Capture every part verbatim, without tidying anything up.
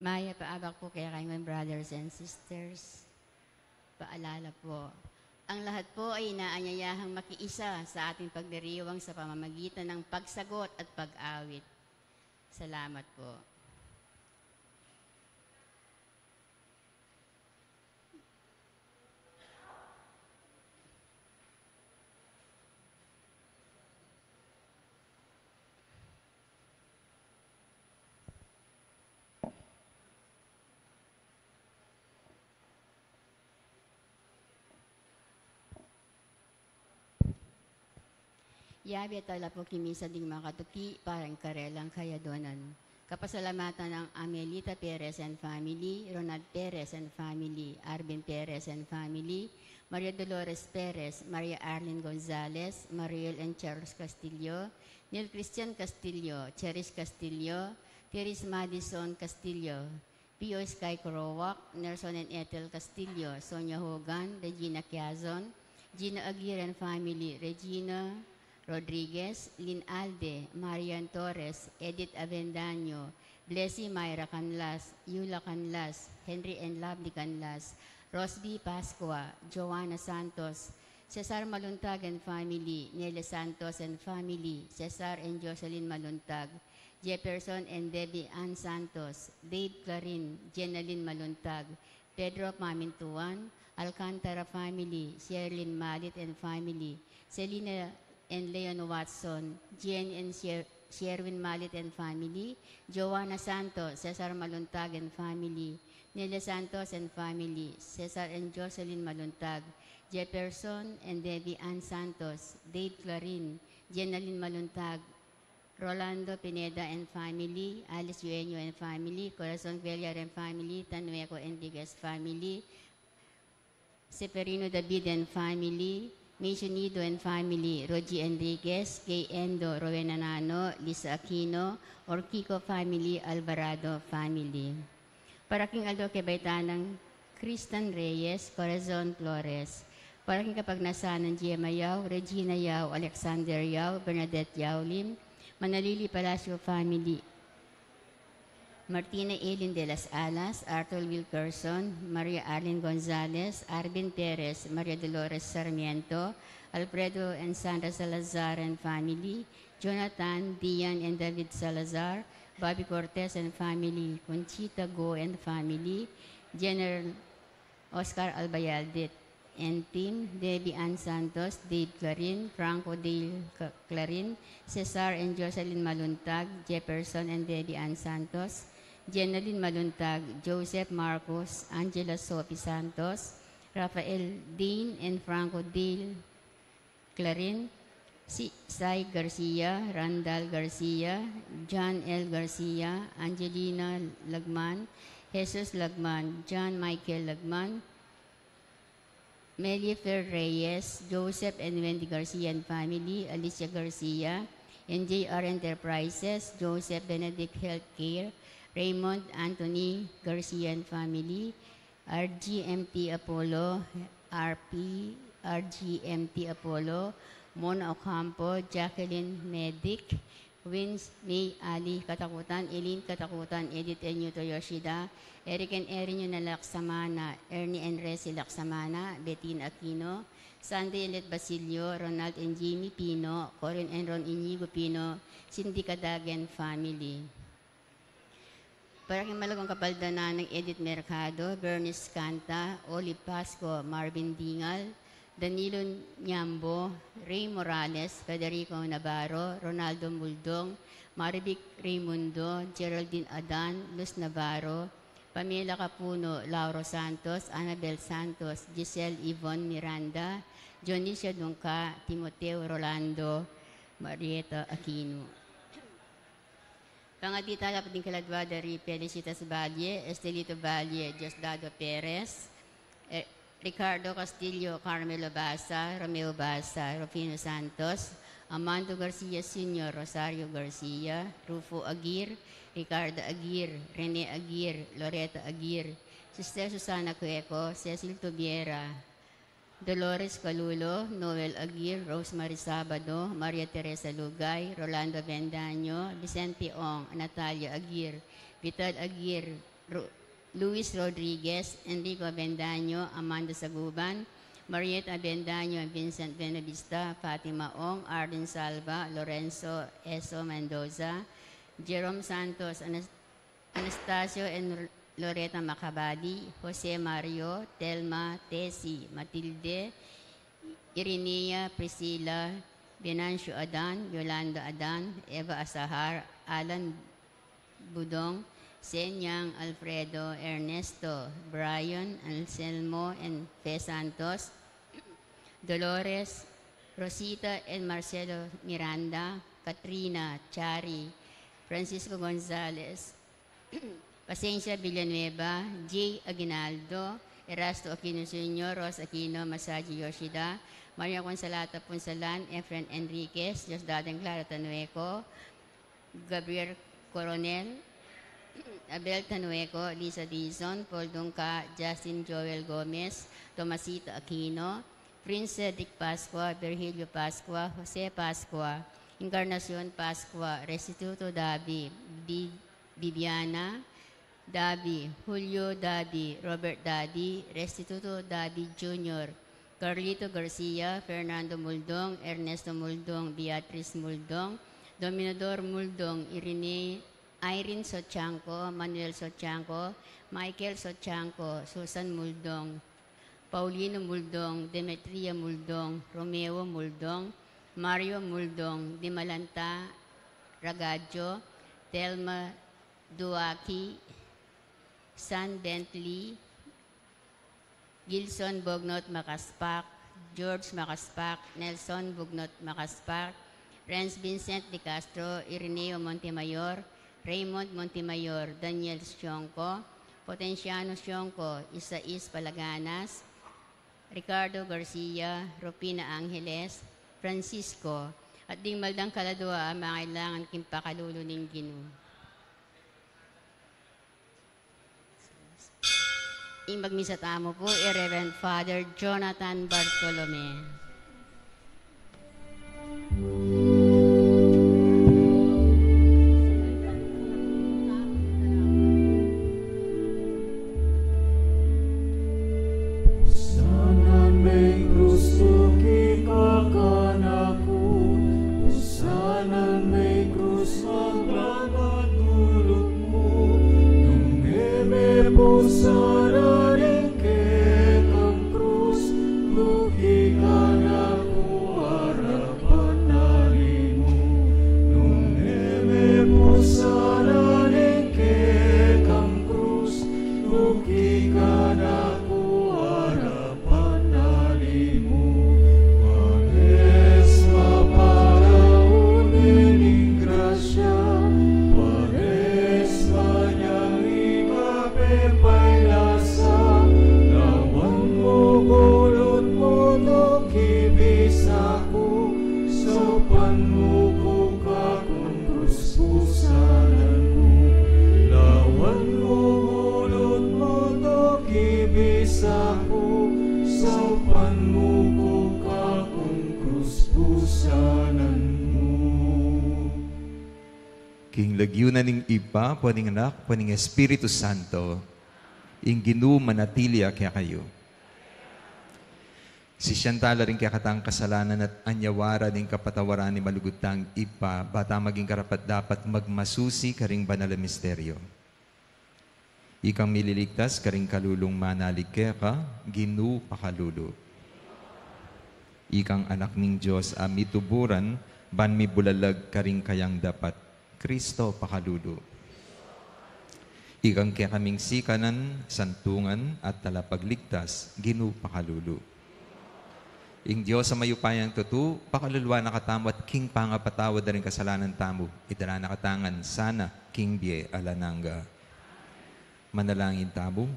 Mayap a abak po kekayu ngan, brothers and sisters. Paalala po, ang lahat po ay inaanyayahang makiisa sa ating pagdiriwang sa pamamagitan ng pagsagot at pag-awit. Salamat po. Yabe tala po king misa ding makatuki para king karelang kayadonan. Kapasalamatan ng Amelita Perez and family, Ronald Perez and family, Arvin Perez and family, Maria Dolores Perez, Maria Arlene Gonzalez, Mariel and Charles Castillo, Neil Christian Castillo, Cherish Castillo, Teres Madison Castillo, Pio Sky Corowak, Nelson and Ethel Castillo, Sonia Hogan, Regina Quiazon, Gina Aguirre and family, Regina Rodriguez, Lynn Alde, Marian Torres, Edith Avendaño, Blessy Myra Canlas, Yula Canlas, Henry and Lovely Canlas, Rosby Pascua, Joanna Santos, Cesar Maluntag and family, Nele Santos and family, Cesar and Jocelyn Maluntag, Jefferson and Debbie Ann Santos, Dave Clarin, Jenalyn Maluntag, Pedro Pamintuan, Alcantara family, Sherlyn Malit and family, Selina and Leon Watson, Jane and Sher-, Sherwin Malit and family, Joanna Santos, Cesar Maluntag and family, Nele Santos and family, Cesar and Jocelyn Maluntag, Jefferson and Debbie Ann Santos, Dave Clarin, Jenalyn Maluntag, Rolando Pineda and family, Alice Yueño and family, Corazon Cuellar and family, Tanueco Enriquez family, Seferino David and family, Mason Nido and family, Rogie Enriquez, Gay Endo, Rowena Nano, Lisa Aquino, Orquico family, Alvarado family. Para king aldo kebaitan nang Kristan Reyes, Corazon Flores. Para king kapagnasan nang Gemma Yao, Regina Yao, Alexander Yao, Bernadette Yao Lim, Manalili Palacio family, Martina Eileen de las Alas, Arthur Wilkerson, Maria Arlene Gonzalez, Arvin Perez, Maria Dolores Sarmiento, Alfredo and Sandra Salazar and family, Jonathan, Dian and David Salazar, Bobby Cortez and family, Conchita Go and family, General Oscar Albayalde and team, Debbie Ann Santos, Dave Clarin, Franco Dale Ca-, Clarin, Cesar and Jocelyn Maluntag, Jefferson and Debbie Ann Santos, Jenalyn Maluntag, Joseph Marcos, Angela Sophie Santos, Rafael Dean and Franco Dale Clarin, Si-, Sai Garcia, Randall Garcia, John L Garcia, Angelina Lagman, Jesus Lagman, John Michael Lagman, Melifer Reyes, Joseph and Wendy Garcia and family, Alicia Garcia, N J R Enterprises, Joseph Benedict Healthcare, Raymond Anthony Garcia and family, R G M T Apollo, R P, R G M T Apollo, Mona Ocampo, Jacqueline Medic, Wins May Ali Katakutan, Eileen Katakutan, Edith and Yuto Yoshida, Eric and Erin Yuna Laksamana, Ernie and Resi Laksamana, Betina Aquino, Sandy and Let Basilio, Ronald and Jimmy Pino, Corin and Ron Inigo Pino, Cindy Cadagan family. Para king malagwang kapaldanan nang Edith Mercado, Bernice Canta, Oli Pasco, Marvin Dingal, Danilo Niambo, Ray Morales, Federico Navarro, Ronaldo Muldong, Marivic Raimundo, Geraldine Adan, Luz Navarro, Pamela Capuno, Lauro Santos, Annabel Santos, Giselle Yvonne Miranda, Dionisio Dungca, Timoteo Rolando, Marieta Aquino. Pangadi tala pa ding kaladwa da ri Felicitas Valle, Estelito Valle, Diosdado Perez, eh, Ricardo Castillo, Carmelo Basa, Romeo Basa, Rufino Santos, Amando Garcia Senior, Rosario Garcia, Rufo Aguirre, Ricardo Aguirre, Rene Aguirre, Loretta Aguirre, Sister Susana Cueco, Cecil Tubiera, Dolores Calulo, Noel Aguirre, Rosemary Sabado, Maria Teresa Lugay, Rolando Bendaño, Vicente Ong, Natalia Aguirre, Vital Aguirre, Ru-, Luis Rodriguez, Enrico Avendaño, Amanda Saguban, Marieta Avendaño, Vincent Benavista, Fatima Ong, Arden Salva, Lorenzo Eso Mendoza, Jerome Santos, Anas-, Anastasio and Loreta Macabadi, Jose Mario, Telma, Tessie, Matilde, Irinea, Priscilla, Venancio Adan, Yolanda Adan, Eva Asahar, Alan Budong, Senyang, Alfredo, Ernesto, Brian, Anselmo, and Fe Santos, Dolores, Rosita, and Marcelo Miranda, Katrina, Chari, Francisco Gonzalez, Pasencia Villanueva, Jay Aguinaldo, Erasto Aquino Junior, Ros Aquino, Masaji Yoshida, Maria Consolata Punsalan, Efren Enriquez, Diosdado and Clara Tanueco, Gabriel Coronel, Abel Tanueco, Lisa Dizon, Paul Dungca, Justin Joel Gomez, Tomasito Aquino, Prince Cedric Pascua, Virgilio Pascua, Jose Pascua, Encarnacion Pascua, Restituto Davi, Bi-, Bibiana Davi, Julio Davi, Robert Davi, Restituto Davi Junior, Carlito Garcia, Fernando Muldong, Ernesto Muldong, Beatriz Muldong, Dominador Muldong, Irene, Irene Sotiangco, Manuel Sotiangco, Michael Sotiangco, Susan Muldong, Paulino Muldong, Demetria Muldong, Romeo Muldong, Mario Muldong, Dimalanta Ragadio, Thelma Duaki, San Bentley, Gilson Bognot Macaspac, George Macaspac, Nelson Bognot Macaspac, Renz Vincent de Castro, Irineo Montemayor, Raymond Montemayor, Daniel Sionco, Potenciano Sionco, Isais Palaganas, Ricardo Garcia, Rufina Angeles, Francisco, at ding maldang kaladua a mangailangan king pakalulu ning Ginu. Ing magmisa tamu pu, i Reverend Father Jonathan Bartolome. Pusanan me ing krus ku, kika kanaku. Pusanan me ing krus, maglapat gulut mu. Nung e me pusanan ing kekang krus, luki kanaku arapan na limu. Nung e me pusanan ing kekang krus, luki kanaku arapan na limu. Pares mapalaun ning grasya, pares manyang ika pepailas, lawan mu gulut mu to kibisa ku, saupan mu ku kakung krus pusanan ku. Lawan mu gulut mu to kibisa ku, saupan mu ku kakung krus pusanan mu. King lagyu na ning Ibpa, ampo ning Anak, ampo ning Espiritu Santo. Ing Ginu manatili ya kekayu. Sisian tala ring kekatang kasalanan at anyawara ning kapatawaran ning malugud tang Ibpa, ba ta maging karapat-dapat magmasusi karing banal a misteryo. Ikang mililigtas karing kalulung manalig keka, Ginu pakalulu. Ikang Anak ning Dios a mituburan, ban mibulalag karing kayang dapat, Kristo pakalulu. Ikang kekaming sikanan, santungan, at talapagligtas, Ginu pakalulu. Ing Dios a mayupayang tutu, pakaluluan na katamu at king pangapatawad da ring kasalanan tamu, idala na katamu ngan sana king bie alang angga. Manalangin tamu.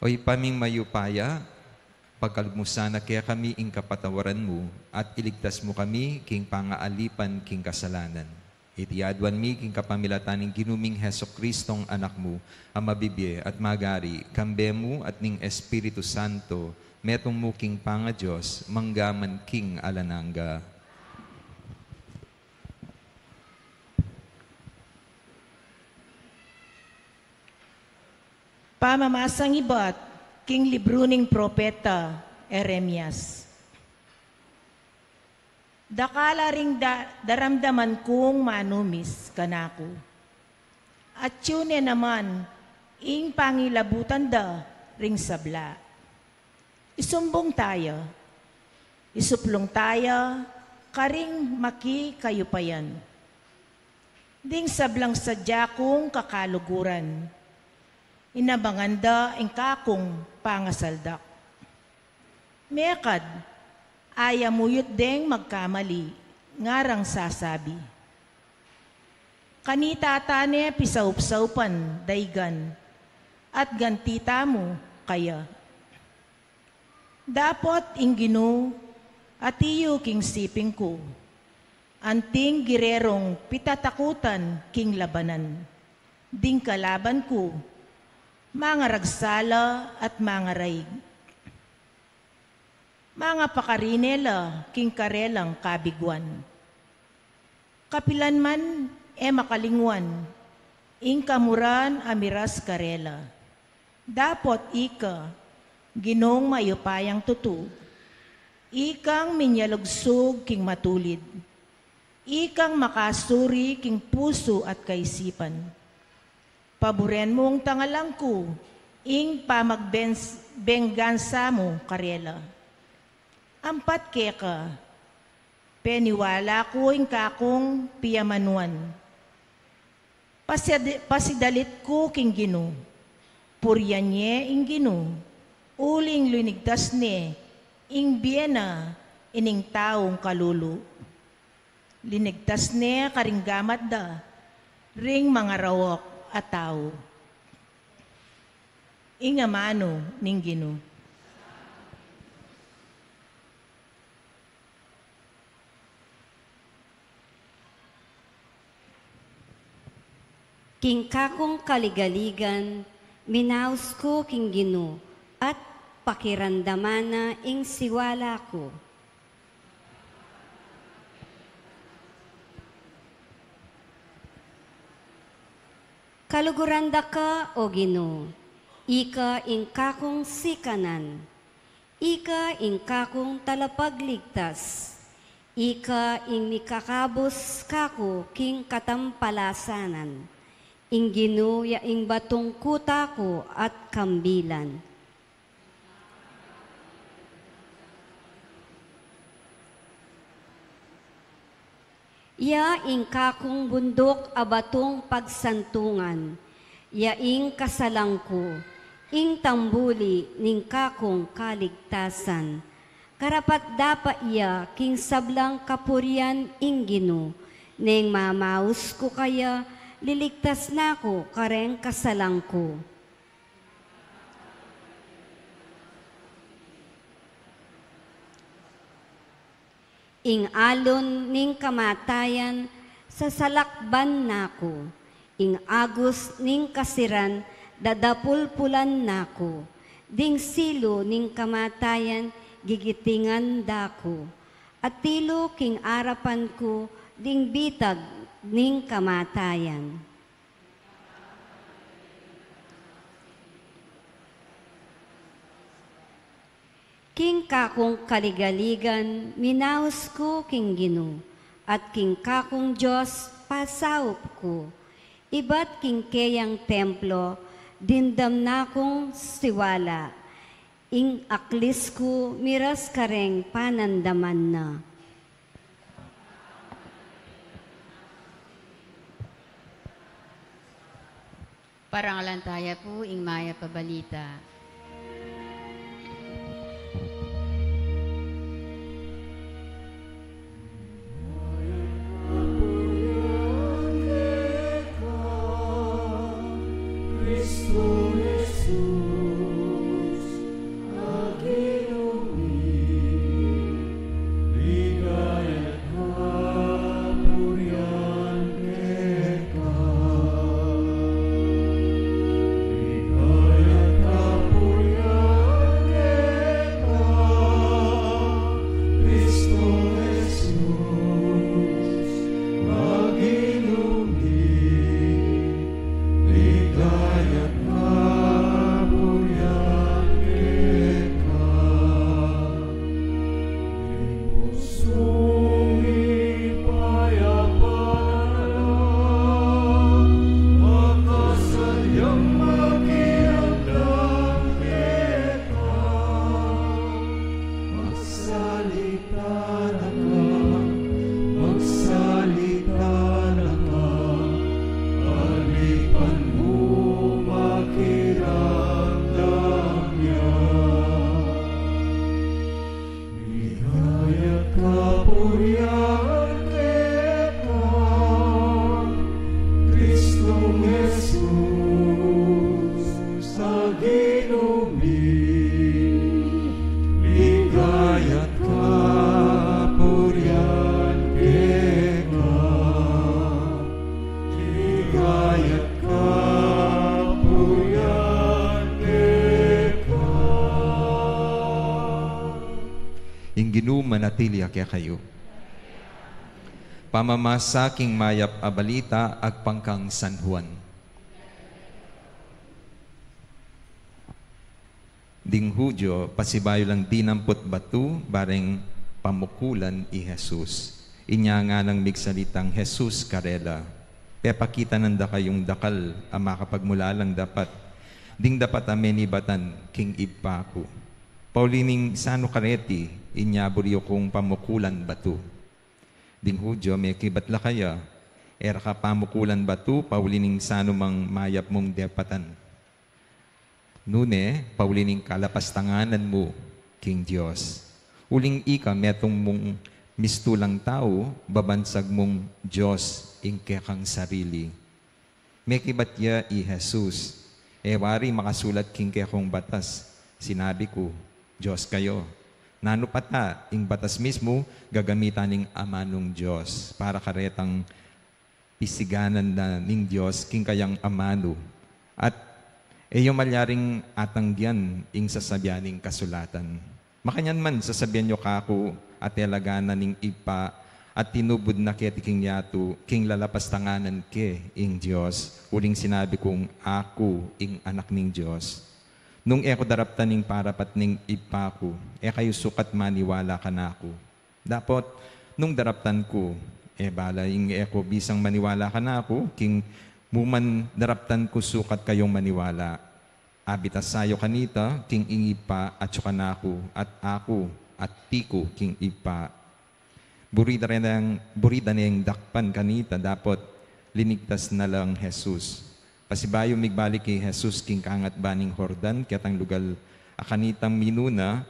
O Ibpa ming mayupaya, pagkalub mu sana kekami ing kapatawaran mu, at iligtas mu kami king pangaalipan king kasalanan. Iti aduan mi king kapamilatan ning Ginu ming Jesucristong Anak mu, a mabibie at magari, kambe mu at ning Espiritu Santo, metung mu king pangaDios, mangga man king alang angga. Pamamasang ibat king libru ning propeta Jeremias. Dakal la ring da-, daramdaman kung manumis kanaku. Atyu ne naman ing pangilabutan da ring sabla. Isumbung taya, isuplung taya karing makikayupayan. Ding sablang sadya kung kakaluguran, inabangan da ing kakung pangasaldak. Mekad, ayamuyut deng magkamali, ngarang sasabi, "Kanita ta ne pisaup-saupan daigan, at ganti tamu kaya." Dapot ing Ginu, atiyu king siping ku, anting girerong pitatakutan king labanan, ding kalaban ku, mangaragsala at mangaraig. Mangapakari ne la king karelang kabiguan. Kapilan man e makalingwan ing kamuran a miras karela. Dapot ika, Ginung mayupayang tutu, ikang minyalugsug king matulid, ikang makasuri king pusu at kaisipan. Paburen mung tangalang ku ing pamagbens-, benggansa mu karela. Ampat keka, peniwala ku ing kakung piyamanuan. Paside-, pasidalit ku king Ginu, purian ye ing Ginu, uling linigtas ne ing bie na ining taung kalulu. Linigtas ne karing gamat da ring mangarawak a tau. Ing amanu ning Ginu. King kakung kaligaligan, minaus ku king Ginu, at pakiramdaman na ing siwala ku. Kaluguran da ka, O Ginu, ika ing kakung sikanan, ika ing kakung talapagligtas, ika ing mikakabus kaku king katampalasanan, ing Ginu ya ing batung kuta ku at kambilan. Ya ing kakung bunduk a batung pagsantungan, ya ing kasalang ku, ing tambuli ning kakung kaligtasan. Karapat-dapat ya king sablang kapurian ing Ginu, neng mamaus ku kaya, liligtas na ku kareng kasalang ku. Ing alun ning kamatayan, sasalakban na ku. Ing agus ning kasiran, dadapulpulan na ku. Ding silu ning kamatayan, gigitingan da ku. Atilu king arapan ku, ding bitag ning kamatayan. King kakung kaligaligan, minaus ku king Ginu, at king kakung Dios, pasaup ku. Ibat king keyang templo, dimdam na kung siwala. Ing aklis ku, miras kareng panandaman na. Parangalan taya pu ing mayap a balita. Ing Ginu manatili ya kekayu. Pamamasa king mayap a balita agpang kang San Juan. Ding Judio, pasibayu lang dinampot batu, bareng pamukulan i Jesus. Inya nganang migsalitang Jesus karela, "Pepakitanan da kayung dakal a makapagmulalang dapat, ding dapat a menibatan king Ibpa ku. Pauli ning sanu kareti, inya buri yu kung pamukulan batu." Ding Judio, mekibat la kaya, "E ra ka pamukulan batu, pauli ning sanu mang mayap mung depatan. Nune, pauli ning kalapastanganan mu king Dios. Uling ika metung mung mistulang tau, babansag mung Dios ing kekang sarili." Mekibat ya i Jesus, "E wari makasulat king kekong batas, 'Sinabi ku, Dios kayo'? Nanu pa ta, ing batas mismu gagamitan ning amanung Dios para karetang pisiganan na ning Dios king kayang amanu, at e yu malyaring atanggian ing sasabian ning kasulatan. Makanyan man, sasabian yu kaku, atelagan na ning Ibpa, at tinubud na keti king yatu, king lalapastanganan ke ing Dios, uling sinabi kung aku ing Anak ning Dios. Nung e ku daraptan ing parapat ning Ibpa ku, e kayu sukat maniwala kanaku. Dapot, nung daraptan ku, e bala ing e ku bisang maniwala kanaku, king mu man daraptan ku sukat kayung maniwala. Abitasan yu kanita, king ing Ibpa atyu kanaku, at aku atyu ku king Ibpa." Buri da neng, buri da neng dakpan kanita, dapot linigtas na lang Jesus. Pasibayu migbalik i Jesus king kangatba ning Jordan, ketang lugal a kanitang minuna,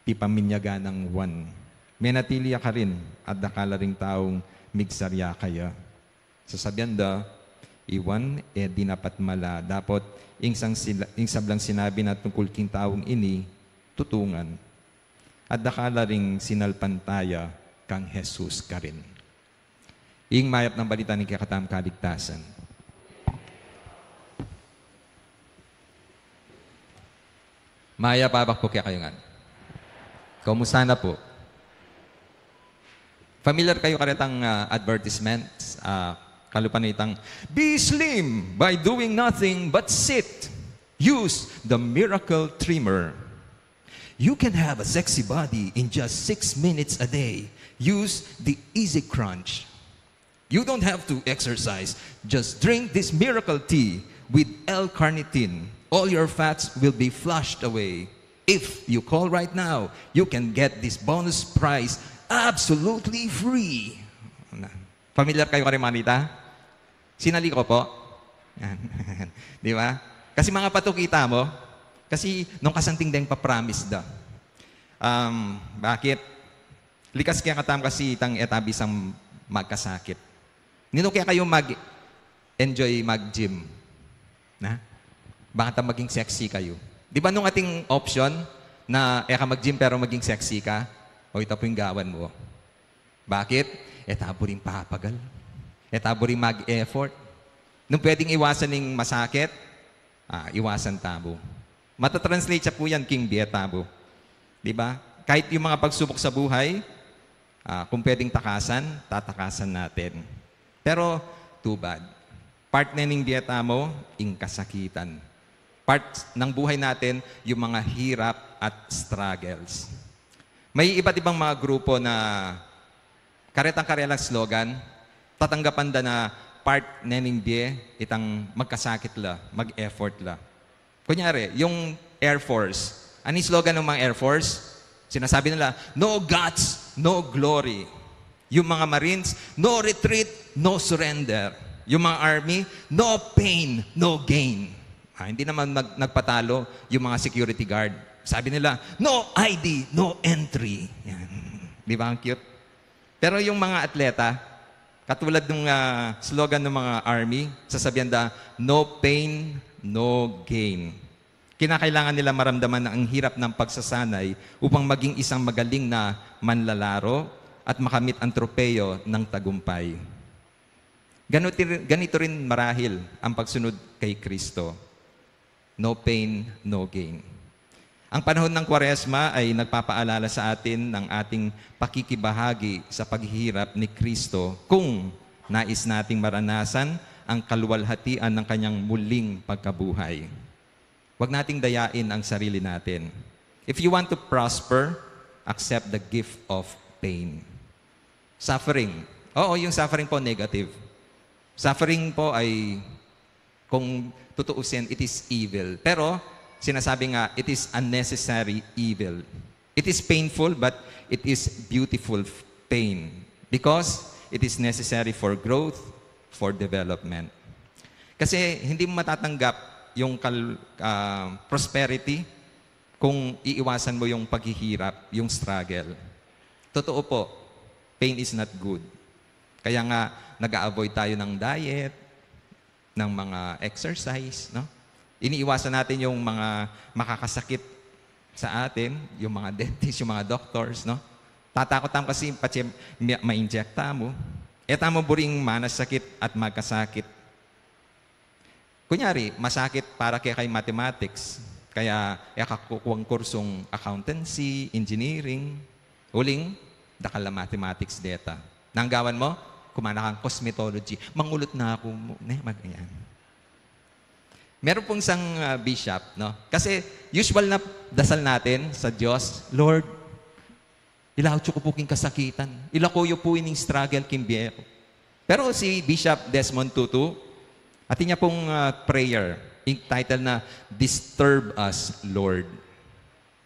pipaminyagan nang Juan. Menatili ya karin, at dakal la ring taung migsarya kaya. Sasabian da, "I Juan e dinapat mala, dapot ing sang sila-, ing sablang sinabi na tungkul king taung ini, tutu ngan." At dakal la ring sinalpantaya kang Jesus karin. Ing mayap nang balita ning kekatamung kaligtasan. Mayap a abak pu kekayu ngan. Kumusta na pu? Familiar kayu karetang, ah, advertisements? Ah, kalupa na itang, "Be slim by doing nothing but sit. Use the miracle trimmer. You can have a sexy body in just six minutes a day. Use the Easy Crunch. You don't have to exercise. Just drink this miracle tea with L-carnitine. All your fats will be flushed away. If you call right now, you can get this bonus prize absolutely free." Na. Familiar kayu karing manita? Sinali ko po. Yan. Di ba? Kasi mga patukita mo, kasi nung kasanting deng papromise da. Um, bakit? Likas kekatamu kasi itang e ta bisang magkasakit. Ninu kekayu mag-enjoy mag-gym? Na? Bang ta maging sexy kayu. Di ba nung ating option na e ka mag-gym pero maging sexy ka? O, ita pu ing gawan mu. Bakit? E ta buring papagal. E ta buring mag-effort. Nung pwedeng iwasan ing masakit, ah, iwasan tamu. Matatranslate ya pu yan king bie tamu. Di ba? Kahit yung mga pagsubok sa buhay, ah, kung pwedeng takasan, tatakasan natin. Pero, too bad. Part ne ning bie tamu, ing kasakitan. Part ng buhay natin, yung mga hirap at struggles. May iba't ibang mga grupo na karetang karelang slogan, tatanggapan da na part ne ning bie itang magkasakit la, mag-effort la. Kunyari, yung Air Force. Ano yung slogan ng mga Air Force? Sinasabi nila, "No guts, no glory." Yung mga Marines, "No retreat, no surrender." Yung mga Army, "No pain, no gain." Ah, hindi naman nag-, nagpatalo yung mga security guard. Sabi nila, "No I D, no entry." Yan. Di ba ang cute? Pero yung mga atleta, katulad nung, ah, slogan ng mga Army, sasabihan da, "No pain, no gain." Kinakailangan nila maramdaman na ang hirap ng pagsasanay upang maging isang magaling na manlalaro at makamit ang tropeyo ng tagumpay. Ganito rin, ganito rin marahil ang pagsunod kay Kristo. No pain, no gain. Ang panahon ng Kwaresma ay nagpapaalala sa atin ng ating pakikibahagi sa paghihirap ni Kristo kung nais nating maranasan ang kaluwalhatian ng kanyang muling pagkabuhay. Huwag nating dayain ang sarili natin. If you want to prosper, accept the gift of pain. Suffering. Oo, yung suffering po, negative. Suffering po ay, kung tutuusin, it is evil. Pero, sinasabi nga, it is a necessary evil. It is painful, but it is beautiful f- pain. Because it is necessary for growth, for development. Kasi hindi mo matatanggap yung kal- ah, prosperity kung iiwasan mo yung paghihirap, yung struggle. Totoo po, pain is not good. Kaya nga, nag-a-avoid tayo ng diet, ng mga exercise, no? Iniiwasan natin yung mga makakasakit sa atin, yung mga dentist, yung mga doctors, no? Tatakot tamu kasi pati ma-, ma-inject tamu. E tamu buring manasakit at magkasakit. Kunyari, masakit para kekay mathematics. Kaya e ka kukuang kursong accountancy, engineering. Uling, dakal a mathematics deta. Nanu gawan mu? Kumana kang cosmetology. Mangulut na aku mu-, ne, mag-, ayan. Meron pong isang, ah, bishop, no? Kasi usual na dasal natin sa Diyos, "Lord, ilaut yu ku pu king kasakitan. Ilako yu pu ining struggle king bie ku." Pero si Bishop Desmond Tutu, atin ya pung, ah, prayer, ing title na, "Disturb Us, Lord."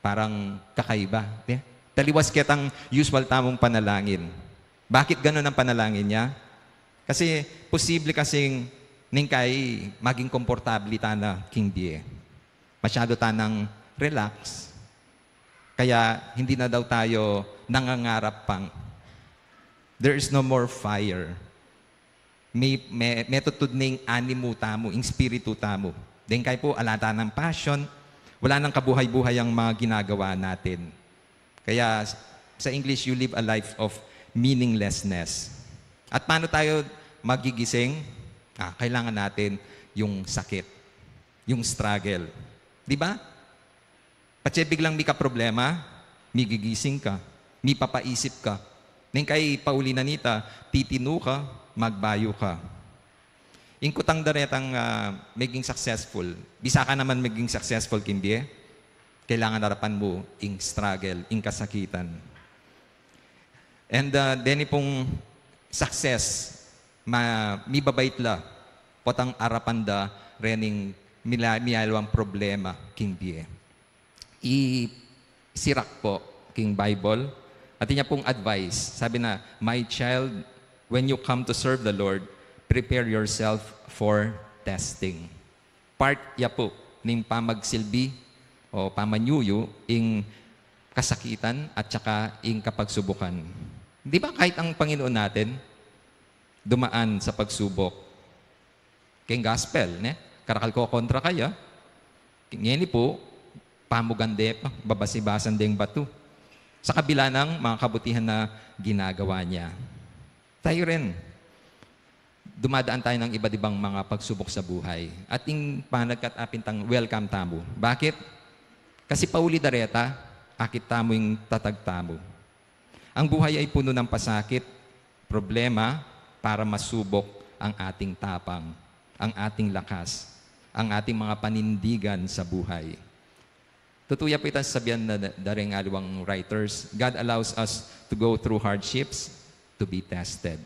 Parang kakaiba, di? Taliwas ketang usual tamung panalangin. Bakit ganun ang panalangin niya? Kasi posible kasing ningkai maging komportable tana king bie. Masyado tanang relax. Kaya hindi na daw tayo nangangarap pang. There is no more fire. May, may, metutud na ing animo tamu, ing spiritu tamu. Deng kai pu, ala tanang passion, wala nang kabuhay-buhay ang mga ginagawa natin. Kaya s-, sa English, you live a life of meaninglessness. At paano tayo magigising? Ah, kailangan natin yung sakit, yung struggle. Di ba? Patse biglang mika problema, migigising ka, mipapaisip ka. Neng kai pauli na nita, titinu ka, magbayu ka. Ing kutang daretang, ah, maging successful. Bisa ka naman maging successful king bie, kailangan arapan mu ing struggle, ing kasakitan. And, ah, deni pung success, ma-, mibabait la, potang arapan da rening mila-, mialiwang problema king bie. I Sirach po, king Bible, atin ya pung advice. Sabi na, "My child, when you come to serve the Lord, prepare yourself for testing." Part ya po ning pamagsilbi o pamanyuyu ing kasakitan at saka ing kapagsubukan. Di ba kahit ang Panginoon natin dumaan sa pagsubok? Keng gospel, ne? Karakal kokontra kaya. Ngeni po, pamugan de pa, babasibasan deng batu. Sa kabila ng mga kabutihan na ginagawa niya. Tayo rin, dumadaan tayo ng iba't ibang mga pagsubok sa buhay. At ing panagkat apin tang welcome tamu. Bakit? Kasi pauli dareta, akit tamu ing tatag tamu. Ang buhay ay puno ng pasakit, problema, para masubok ang ating tapang, ang ating lakas, ang ating mga panindigan sa buhay. Tutu ya po itang sasabian na da-, da ring aliwang writers, "God allows us to go through hardships to be tested."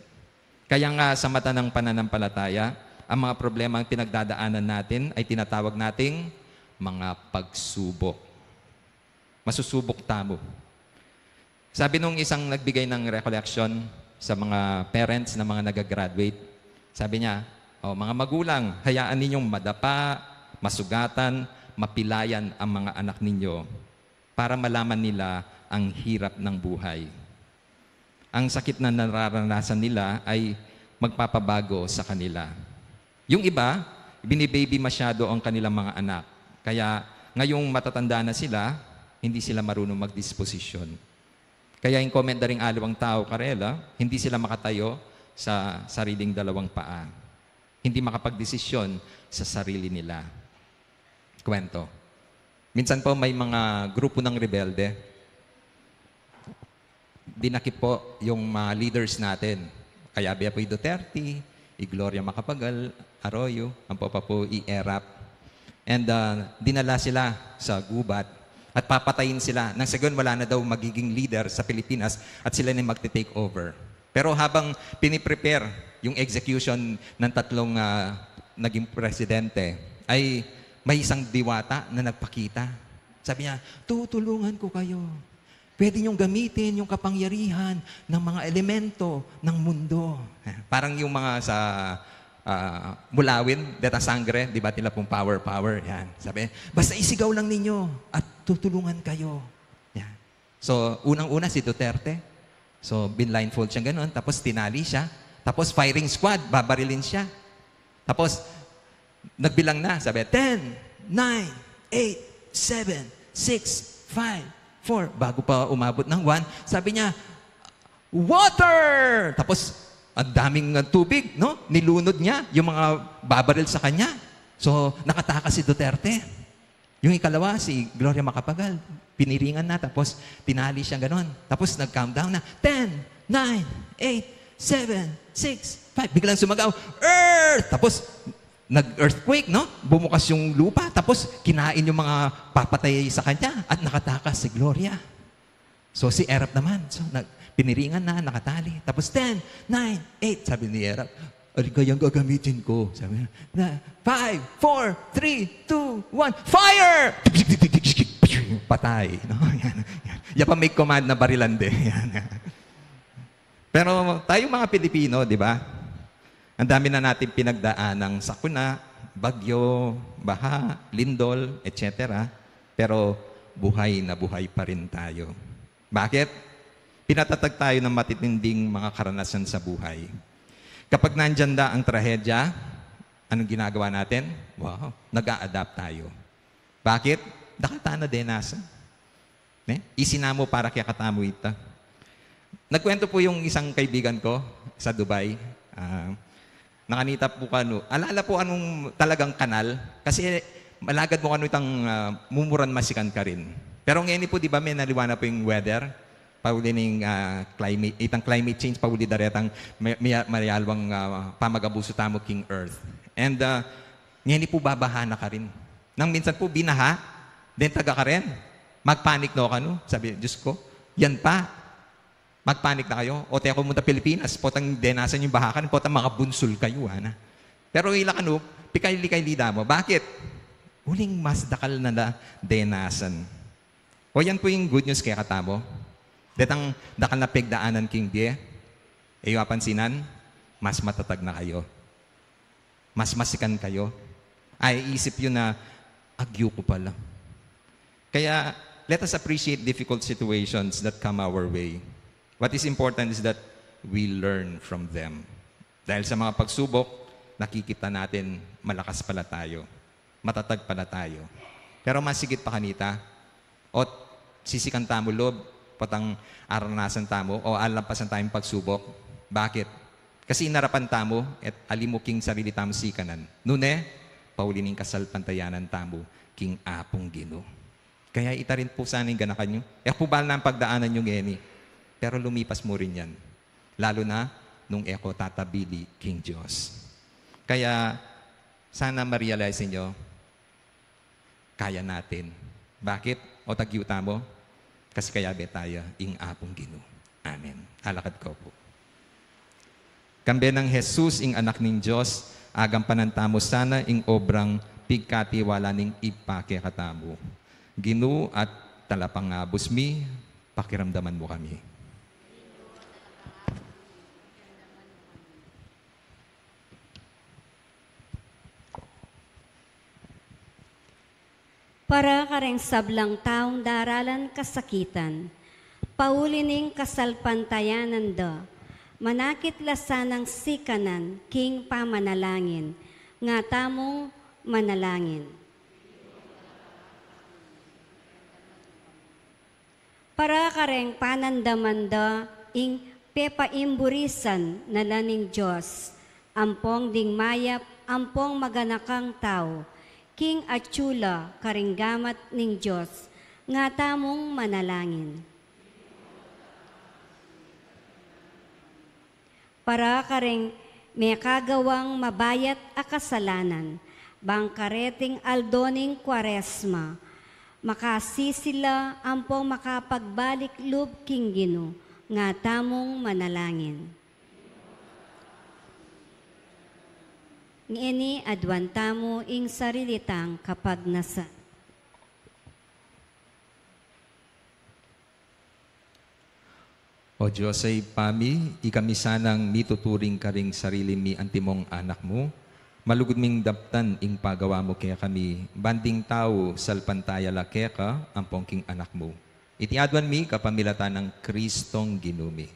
Kaya nga, sa mata ng pananampalataya, ang mga problemang pinagdadaanan natin ay tinatawag nating mga pagsubok. Masusubok tamu. Sabi nung isang nagbigay ng recollection sa mga parents ng mga nagagraduate, sabi niya, "O, mga magulang, hayaan ninyong madapa, masugatan, mapilayan ang mga anak ninyo para malaman nila ang hirap ng buhay. Ang sakit na nararanasan nila ay magpapabago sa kanila." Yung iba, binibaby masyado ang kanilang mga anak. Kaya ngayong matatanda na sila, hindi sila marunong magdisposisyon. Kaya yung comment da ring aliwang tau karela, hindi sila makatayo sa sariling dalawang paa. Hindi makapagdesisyon sa sarili nila. Kwento. Minsan po may mga grupo ng rebelde, dinakip po yung mga leaders natin. Kaya biya po i Duterte, i Gloria Macapagal Arroyo, ampo pa po i Erap. And uh, dinala sila sa gubat at papatayin sila. Nang sagun, wala na daw magiging leader sa Pilipinas at sila na yung magte-take over. Pero habang piniprepare yung execution ng tatlong uh, naging presidente, ay may isang diwata na nagpakita. Sabi niya, "Tutulungan ko kayo. Pwede niyong gamitin yung kapangyarihan ng mga elemento ng mundo." Parang yung mga sa uh, Mulawin, deta sangre, di ba tila pong power, power, yan. Sabi, "Basta isigaw lang ninyo at tutulungan kayo." Yan. So, unang-una si Duterte. So, binlindfold siya ganun, tapos tinali siya, tapos firing squad, babarilin siya. Tapos, nagbilang na, sabi, ten, nine, eight, seven, six, five, four. Bago pa umabot ng one, sabi niya, "Water!" Tapos, ang daming uh, tubig, no? Nilunod niya yung mga babaril sa kanya. So, nakatakas si Duterte. Yung ikalawa, si Gloria Macapagal. Piniringan na, tapos tinali siya ganon. Tapos nag-countdown na, ten, nine, eight, seven, six, five. Biglang sumagaw, "Earth!" Tapos nag-earthquake, no? Bumukas yung lupa, tapos kinain yung mga papatay sa kanya at nakatakas si Gloria. So si Erap naman, so nag piniringan na, nakatali. Tapos ten, nine, eight, sabi ni Erap, "Alin kayang gagamitin ko?" Sabi niya, na, "Five, four, three, two, one, fire!" Patay. No? Yan, yan. Yan pa may command na barilan din. Yan, yan. Pero tayo mga Pilipino, di ba? Ang dami na natin pinagdaanang sakuna, bagyo, baha, lindol, et cetera. Pero buhay na buhay pa rin tayo. Bakit? Pinatatag tayo ng matitinding mga karanasan sa buhay. Kapag nandyan na ang trahedya, anong ginagawa natin? Wow, nag-a-adapt tayo. Bakit? Dakal ta na denasan. Ne? Isinamo para kaya katamu ita. Nagkwento po yung isang kaibigan ko sa Dubai. Ah, nakanita po kanu. Alala po anong talagang kanal? Kasi malagad mo kanu itang ah, mumuran masikan ka rin. Pero ngayon po, di ba, may naliwa na po yung weather? Pauli ning ah, climate, itang climate change, pauli daretang may, may, mayalwang ah, pamagabuso tamu king earth. And ah, ngayon po babaha na ka rin. Nang minsan po binaha, then taga ka rin. Magpanik no kanu. Sabi, "Diyos ko, yan pa. Magpanik na kayo. O tayo munta Pilipinas, potang denasan yung baha kan, potang makabunsul kayo, ana." Pero ila kanu, pikay-likay lida mo. Bakit? Uling mas dakal na na denasan. O yan po yung good news kaya katamu. Detang dakal na pegdaanan king bie, e yu apansinan, mas matatag na kayo. Mas masikan kayo. Ay, isip yu na, "Agyu ko pala." Kaya, let us appreciate difficult situations that come our way. What is important is that we learn from them. Dahil sa mga pagsubok, nakikita natin malakas pala tayo. Matatag pala tayo. Pero masigit pa kanita, ot sisikan tamu lub, potang aranasan tamu, o alampasan tayong pagsubok. Bakit? Kasi inarapan tamu, et alimu king sarili tamu sikanan. Nune, pauli ning kasalpantayanan tamu, king Apung Ginu. Kaya ita rin po sana yung ganakan nyo. E ku bal na ang pagdaanan nyo ngeni. Pero lumipas mo rin yan. Lalo na nung e ku tatabili king Diyos. Kaya sana ma-realize nyo, kaya natin. Bakit? O tagyu tamu? Kasi kayabe taya ing Apung Ginu. Amen. Alakad ko po. Kambe nang Jesus, ing Anak ning Dios, agampanan tamu sana ing obrang pigkatiwala ning Ibpa kekatamu. Ginu at Talapangabus mi, pakiramdaman mu kami. Para kareng sablang taung daralan kasakitan, pauli ning kasalpantayanan da, manakit la sanang sikanan king pamanalangin, nga tamung manalangin. Para kareng panandaman da ing pepaimburisan na la ning Dios, ampong ding mayap, ampong maganakang tau, king atsu la karing gamat ning Dios, nga tamung manalangin. Para karing mekagawang mabayat a kasalanan, bang kareting aldo ning Kuaresma, makasisila ampong makapagbalik lub king Ginu, nga tamung manalangin. Ngeni aduan tamu ing sarili tang kapagnasan. O Dios a Ibpa mi, ikami sanang mituturing karing sarili mi antimong anak mu, malugud ming daptan ing pagawa mu kekami, ban ding tau salpantaya la keka ampong king anak mu. Iti aduan mi kapamilatan nang Kristong Ginu mi.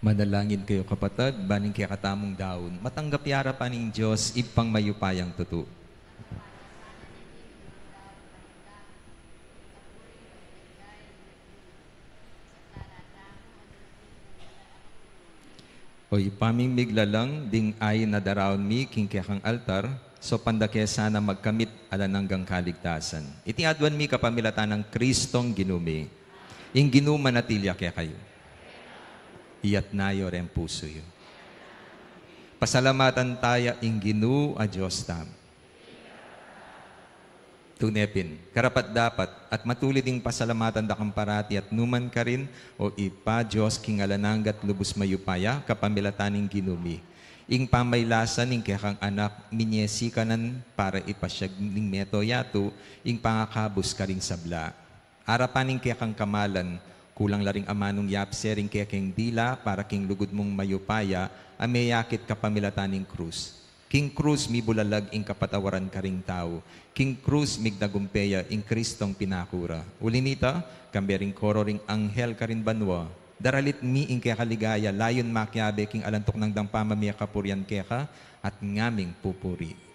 Manalangin kayu, kapatad, ban ing kekatamung daun matanggap ya arapan ning Dios, Ibpang mayupayang tutu. O Ibpa ming miglalang, ding ain a daraun mi king kekang altar, saupan da ke sana magkamit alang anggang kaligtasan. Iti aduan mi kapamilatan nang Kristong Ginu mi. Ing Ginu manatili ya kekayu. Iyatas yu reng pusu yu. Pasalamatan taya ing Ginu a Dios tamu. Tune pin, karapat-dapat at matulid ing pasalamatan da kang parati at nu man karin, O Ibpa, Dios king alang angga at lubus mayupaya, kapamilatan ning Ginu mi. Ing pamailasan ning kekang Anak, minie sikanan para ipasyag ning mabilug a yatu, ing pangakabus karing sabla. Arapan ning kekang kamalan, kulang la ring amanung yapse ring kekeng dila para king lugud mung mayupaya, a meyakit kapamilatan ning krus. King krus mibulalag ing kapatawaran karing tau. King krus mignagumpe ya ing Kristong pinaku ra. Uli nita, kambe ring koro ring anghel karin banua, daralit mi ing keka ligaya, layun makiabe king alang tuknang dang pamamie kapurian keka, at ngaming pupuri.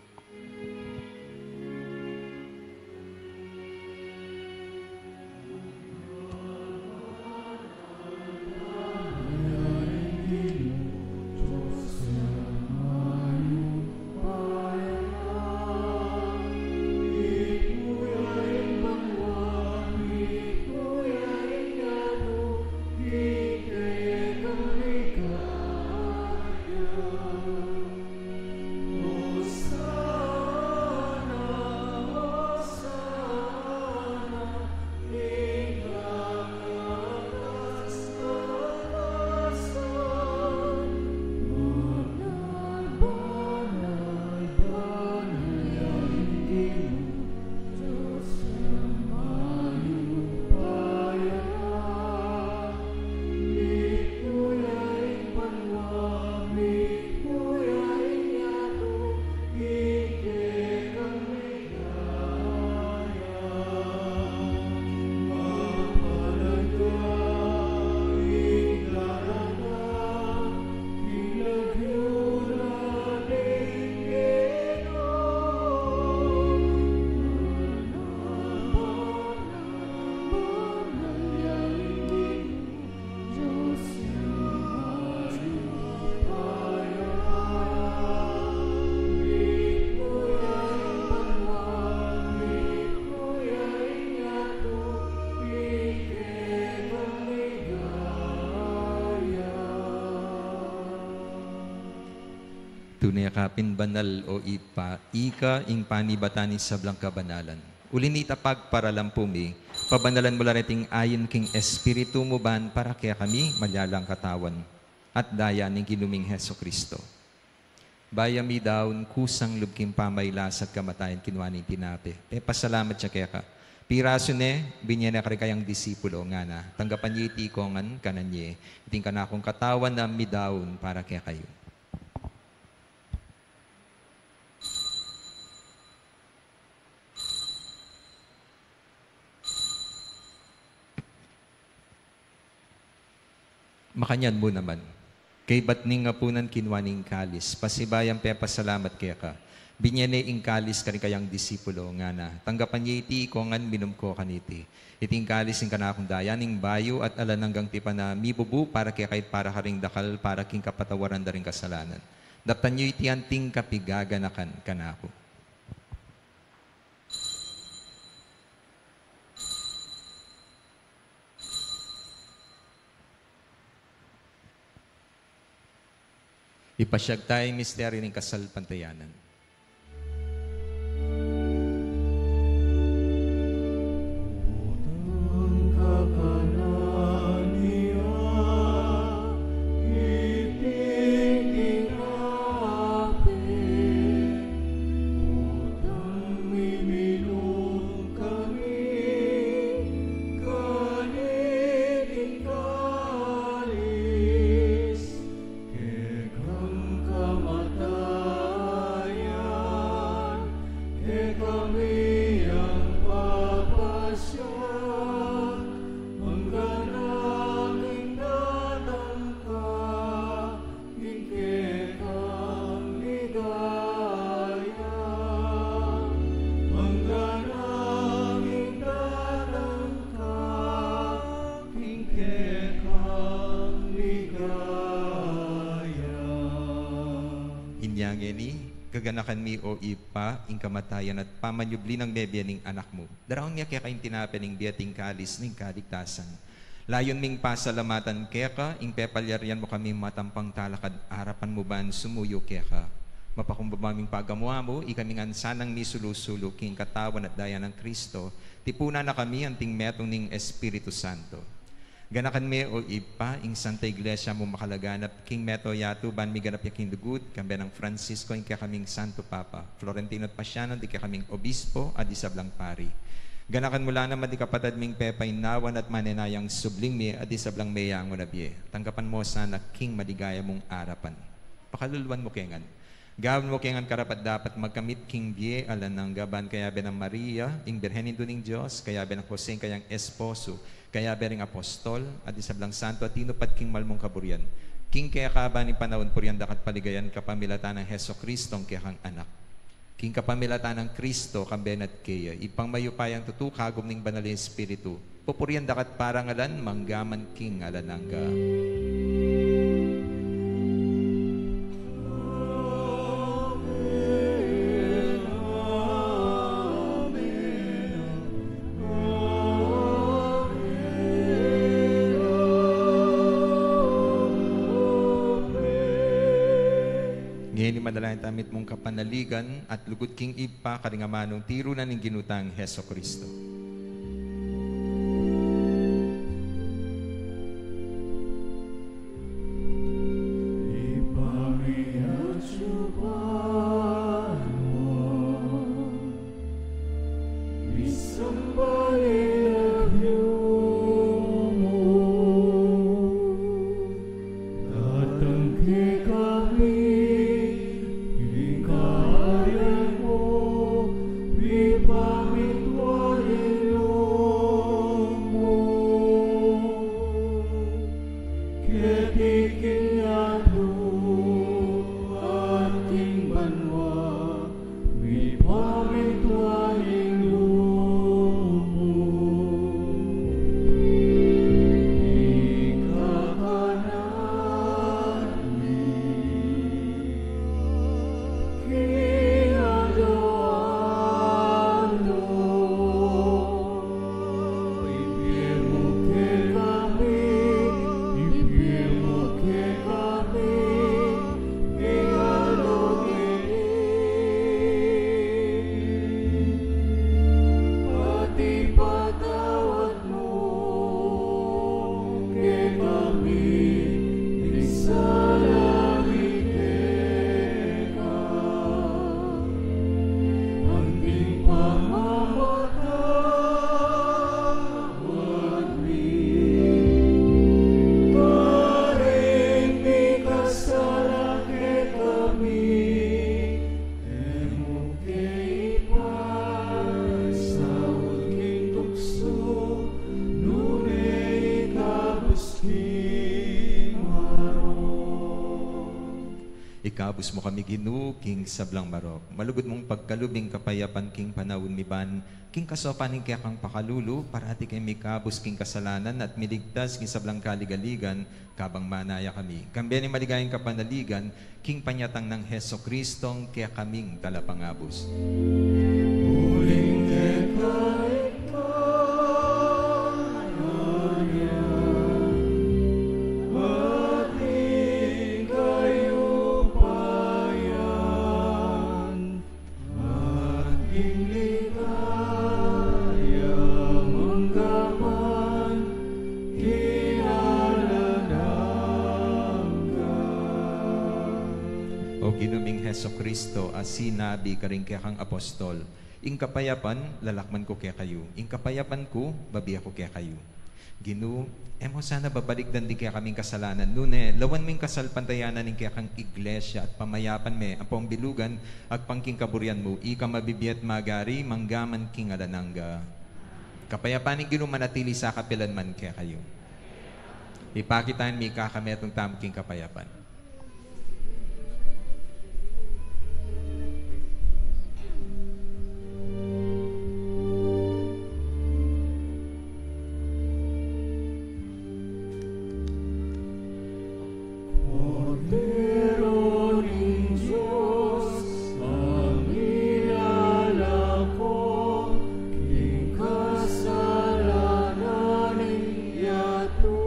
Neka pin banal, o Ibpa, ika ing panibatan ning sablang kabanalan. Uli na nita, pagparalan pu mi, pabanalan mu la reting ain king Espiritu mu ban para kekami maging katawan at daya ning Ginu ming Jesucristo. Bayu mi daun kusang lub king pamaglasang kamatayan, kinua ne ing tinape, pepasalamat ya keka, pirasu ne, binye ne karing kayang disipulo, ngana: Tanggapan ye iti, ikongan, kanan ye, iti ing kanakung katawan a midaun para kekayu. Makanyan mu naman, kaybat ning apunan, kinua ne ing kalis, pasibayu yang pepasalamat keka, binye ne ing kalis karing kayang disipulo, ngana: Tanggapan ye iti, ikongan, minum ko kaniti, iti ing kalis ning kanakung daya ning bayu at alang anggang tipan a mibubu para kekayu at para karing dakal para king kapatawaran da ring kasalanan. Daptan yu iti anting kapigaganakan kanaku. Ipasiag taya ing misteryu ning kasalpantayanan. Kekang kamatayan, kekami yang papasiag, mangganang ing datang ka, king kekang ligaya, mangganang ing datang ka, king kekang ligaya. Inya ngeni, gaganakan mi, o Ibpa, ing kamatayan at pamanyubli nang mebie ning Anak mu. Daraun mi keka ing tinape ning bie at ing kalis ning kaligtasan. Layun ming pasalamatan keka ing pepalyarian mu kaming matampang talakad arapan mu ban sumuyu keka. Mapakumbaba ming pagamu-amu, ikami ngan sanang misulu-sulu king katawan at daya nang Kristo, tipunan na kami anting metung ning Espiritu Santo. Ganakan me, o Ibpa, ing Santa Iglesia mung makalaganap king mabilug a yatu ban miganap ya king lugud, kambe nang Francisco, ing kekaming Santo Papa, Florentino at Pasiano, ding kekaming obispo at ding sablang pari. Ganakan mu la naman ding kapatad ming pepainawan at manenayang subling mie at ding sablang meyangu na bie. Tanggapan mu la sana king maligaya mung arapan. Pakaluluan mu ke ngan. Gawin mu ke ngan karapat-dapat magkamit king bie alang angga, ban kayabe nang Maria, ing Birhen Indu ning Dios, kayabe nang Jose, ing kayang esposo, kayabe ring apostol, at ding sablang santo a tinupad king mal mung kaburian, king kekaban ning panaun, purian da ka at paligayan kapamilatan nang Jesucristo, ing kekang Anak. King kapamilatan nang Kristo, kambe na at keya, Ibpang mayupayang tutu, kagum ning Banal a Espiritu, pupurian da ka at parangalan mangga man king alang angga. Ngeni manalangin tamu mitmung kapanaligan at lugud king Ibpa karing amanung tiru na ning Ginu tang Jesucristo. Datang kekami ing kaharian mu, mipamintuan ya Ikabus mu kami, Ginu, king sablang marok. Malugud mung pagkalub ing kapayapan king panaun mi ban, king kasaupan ning kekang pakalulu, parati keng mikabus king kasalanan at miligtas king sablang kaligaligan, kabang manaya kami. Kambe ning maligayang kapanaligan, king panyatang nang Jesucristong kekaming Talapangabus. Uling keka ing kayarian, at ing kayupayan, at ing ligaya manggaman king alang angga. O Ginu ming Jesucristo, a sinabi karing kekang apostol, "Ing kapayapan lakman ku kekayu, ing kapayapan ku bibie ku kekayu." Ginu, e mu sana babalikdan ding kekaming kasalanan, nune lawan mu ing kasalpantayanan ning kekang iglesia at pamayapan me ampong bilugan agpang king kaburian mu, ika mabibie at magari manggaman king alang angga. Kapayapan ning Ginu manatili sa kapilan man kekayu. Ipakit tamu ing mikakametung tamu king kapayapan. Kordero ning Dios, a milalako king kasalanan ning yatu,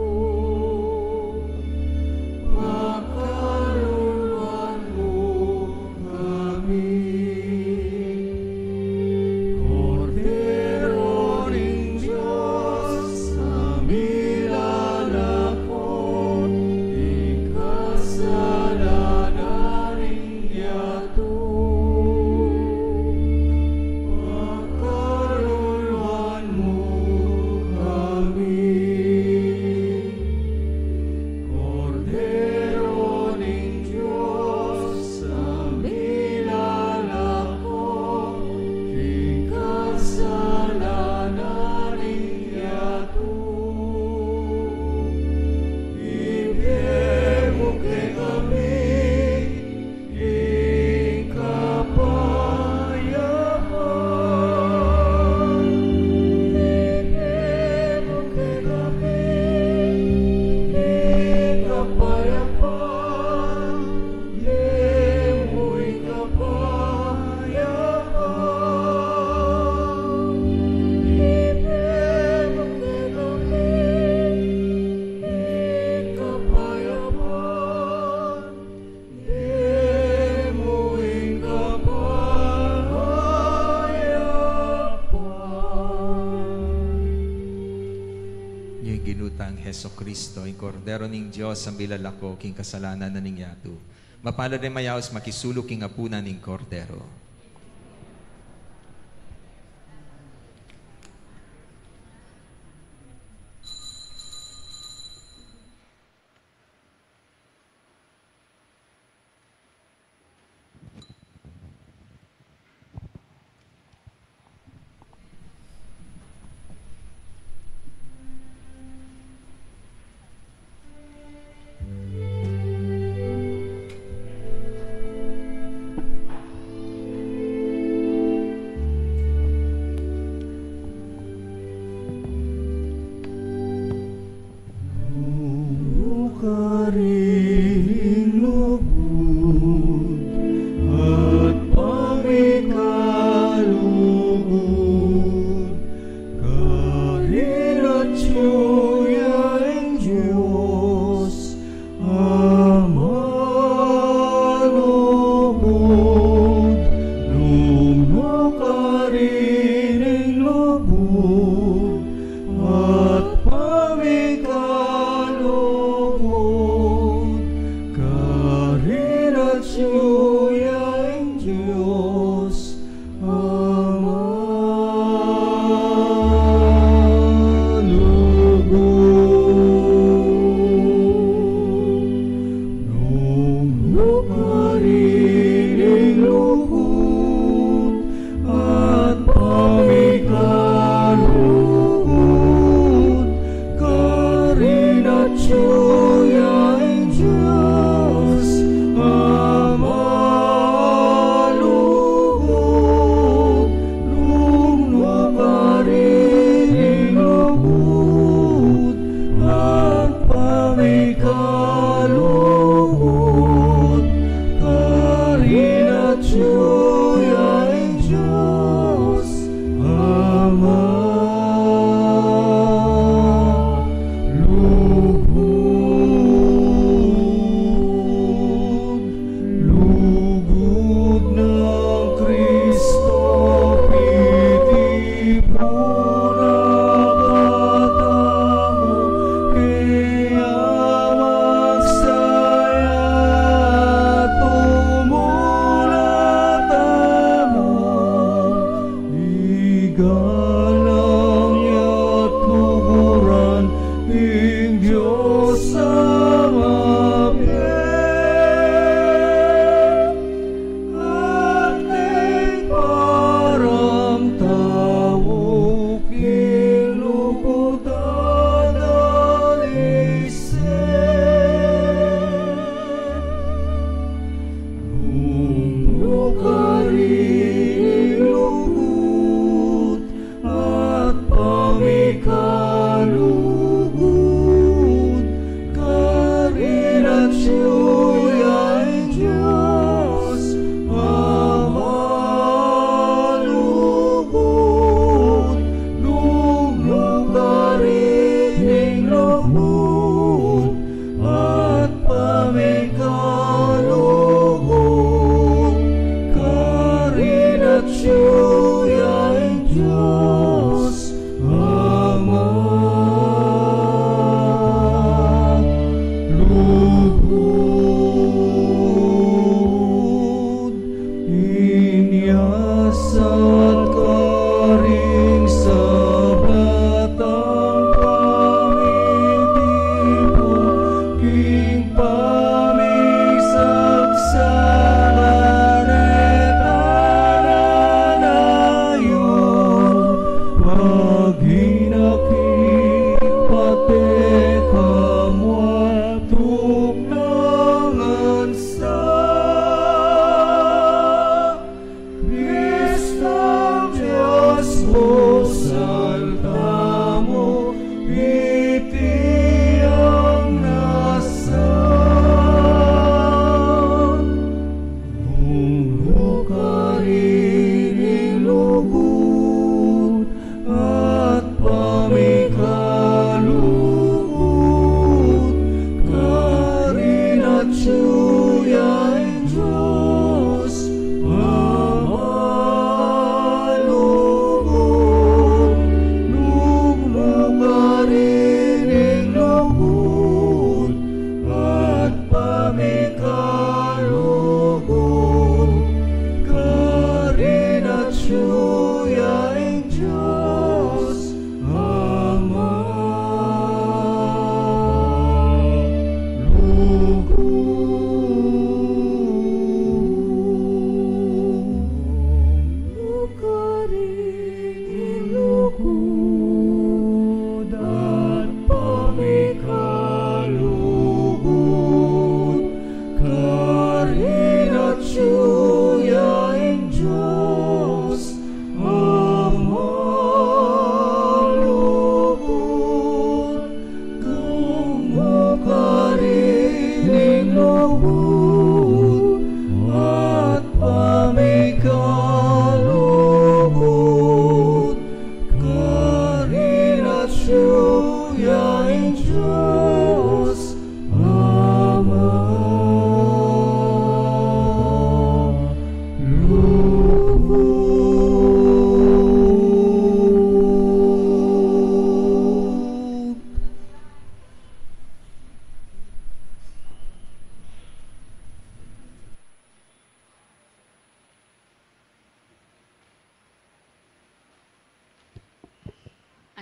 pakaluluan mu kami. Kordero ning Dios, a milalako king kasalanan ning yatu, pakaluluan mu kami. Kordero ning Dios, a milalako king kasalanan ning yatu, ibie mu kekami ing kapayapan. Ibie mu kekami ing kapayapan. Ibie mu ing kapayapan. Ibie mu kekami ing kapayapan. Ibie mu ing kapayapan. Ing Ginu tang Jesucristo, ing Kordero ning Dios, a milalako king kasalanan ning yatu. Mapalad ding mayaus makisalu king apunan ning Kordero.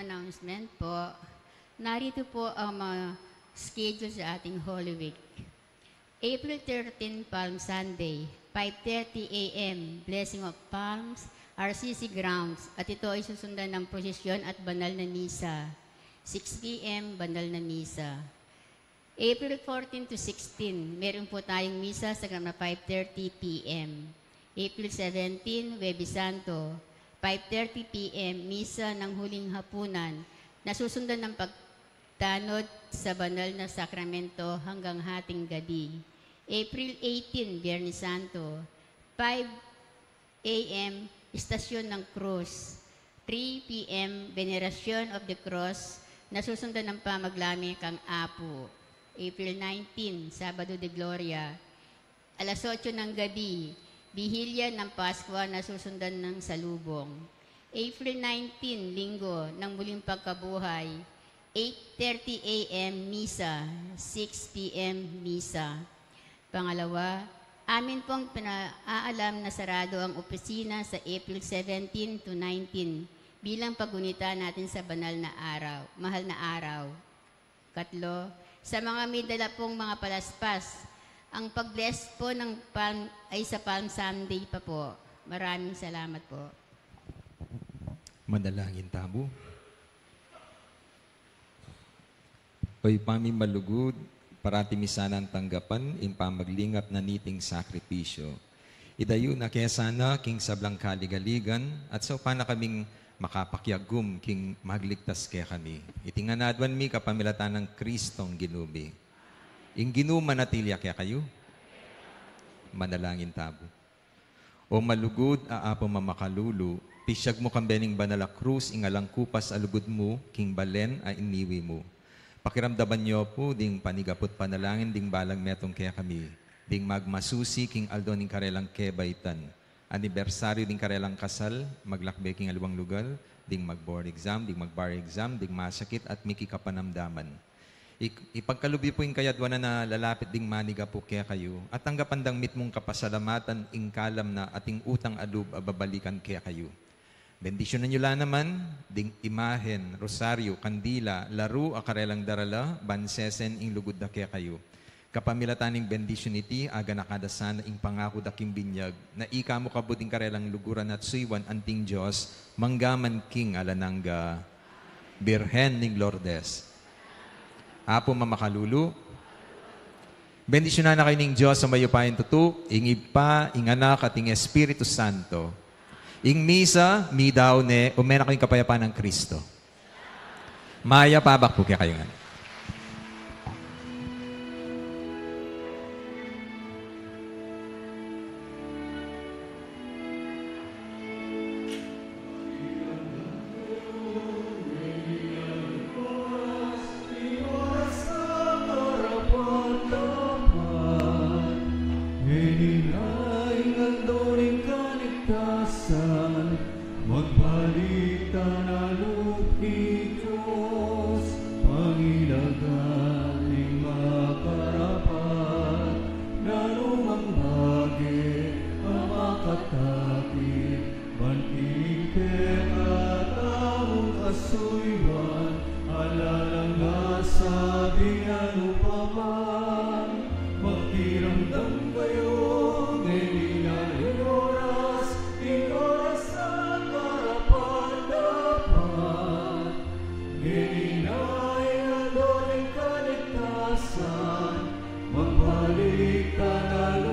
Announcement po. Narito po ang mga schedule sa ating Holy Week. April thirteen, Palm Sunday, five thirty a m, Blessing of Palms, R C C grounds, at ito ay susundan ng prosesyon at banal na misa. Six p m, banal na misa. April fourteen to sixteen, meron po tayong misa sa Gram na five thirty p m. April seventeen, Huwebes Santo, five thirty p m, misa ng huling hapunan, na susundan ng pagtanod sa banal na sakramento hanggang hating gabi. April eighteen, Biyernes Santo, five a m, Istasyon ng Krus. Three p m, Veneration of the Cross, na susundan ng pamaglami kang Apo. April nineteen, Sabado de Gloria, alas otso ng gabi, Bihilya ng Paskwa, na susundan ng Salubong. April nineteen, Linggo ng Muling Pagkabuhay, eight thirty a m, Misa, six p m, Misa. Pangalawa, amin pong pinaalam na sarado ang opisina sa April seventeen to nineteen bilang paggunita natin sa banal na araw, mahal na araw. Katlo, sa mga may dala pong mga palaspas, ang pag-bless po ng Palm, ay sa Palm Sunday pa po. Maraming salamat po. Manalangin tamu. O Ibpa mi malugud, parati mi sanang tanggapan ing pamaglingap na niting sakripisyo. Idayu na ke sana king sablang kaligaligan, at saupan na kaming makapakiagum king magligtas kekami. Iti ngan aduan mi kapamilatan nang Kristong Ginu mi. Ing Ginu manatili ya kekayu. Manalangin tamu. O malugud a Apu mamakalulu, pisyag mu kambe ning banal a krus ing alang kupas a lugud mu king balen a iniwi mu. Pakiramdaman yu pu ding panigapu't panalangin ding balang metung kekami, ding magmasusi king aldo ning karelang kebaitan. Anibersaryu ding karelang kasal, maglakbe king aliwang lugal, ding mag-board exam, ding mag-bar exam, ding masakit at miki kapanamdaman. Ik-, ipagkalub yu pu ing kayadwanan a lalapit ding manigapu kekayu, at tanggapan dang mitmung kapasalamatan ing kalam na ating utang a lub a babalikan kekayu. Bendisyunan yu la naman ding imahen, rosaryu, kandila, laru a karelang darala, ban sesen ing lugud da kekayu. Kapamilatan ning bendisyun iti, aganaka da sana ing pangaku da king binyag, na ika mu kabud ing karelang luguran at suyuan anting Dios, mangga man king alang angga. Birhen ning Lourdes. Apu mamakalulu. Bendisyunan na kayu ning Dios a mayupayang tutu, ing Ibpa, ing Anak, at ing Espiritu Santo. Ing misa, midaun ne, ume na kayu ing kapayapan nang Kristo. Mayap a abak pu kekayu ngan. Ngeni na ing aldo ning kaligtasan, magbalik ta na lub king Dios, pangilagan ning makarapat, nanu mang bage a makatapit, ban king kekatamung kasuyuan, ala nang asabi nanu pa man. Makiramdam kayu, ngeni na ing oras, ing oras a karapat-dapat. Ngeni na ing aldo ning kaligtasan, magbalik ta na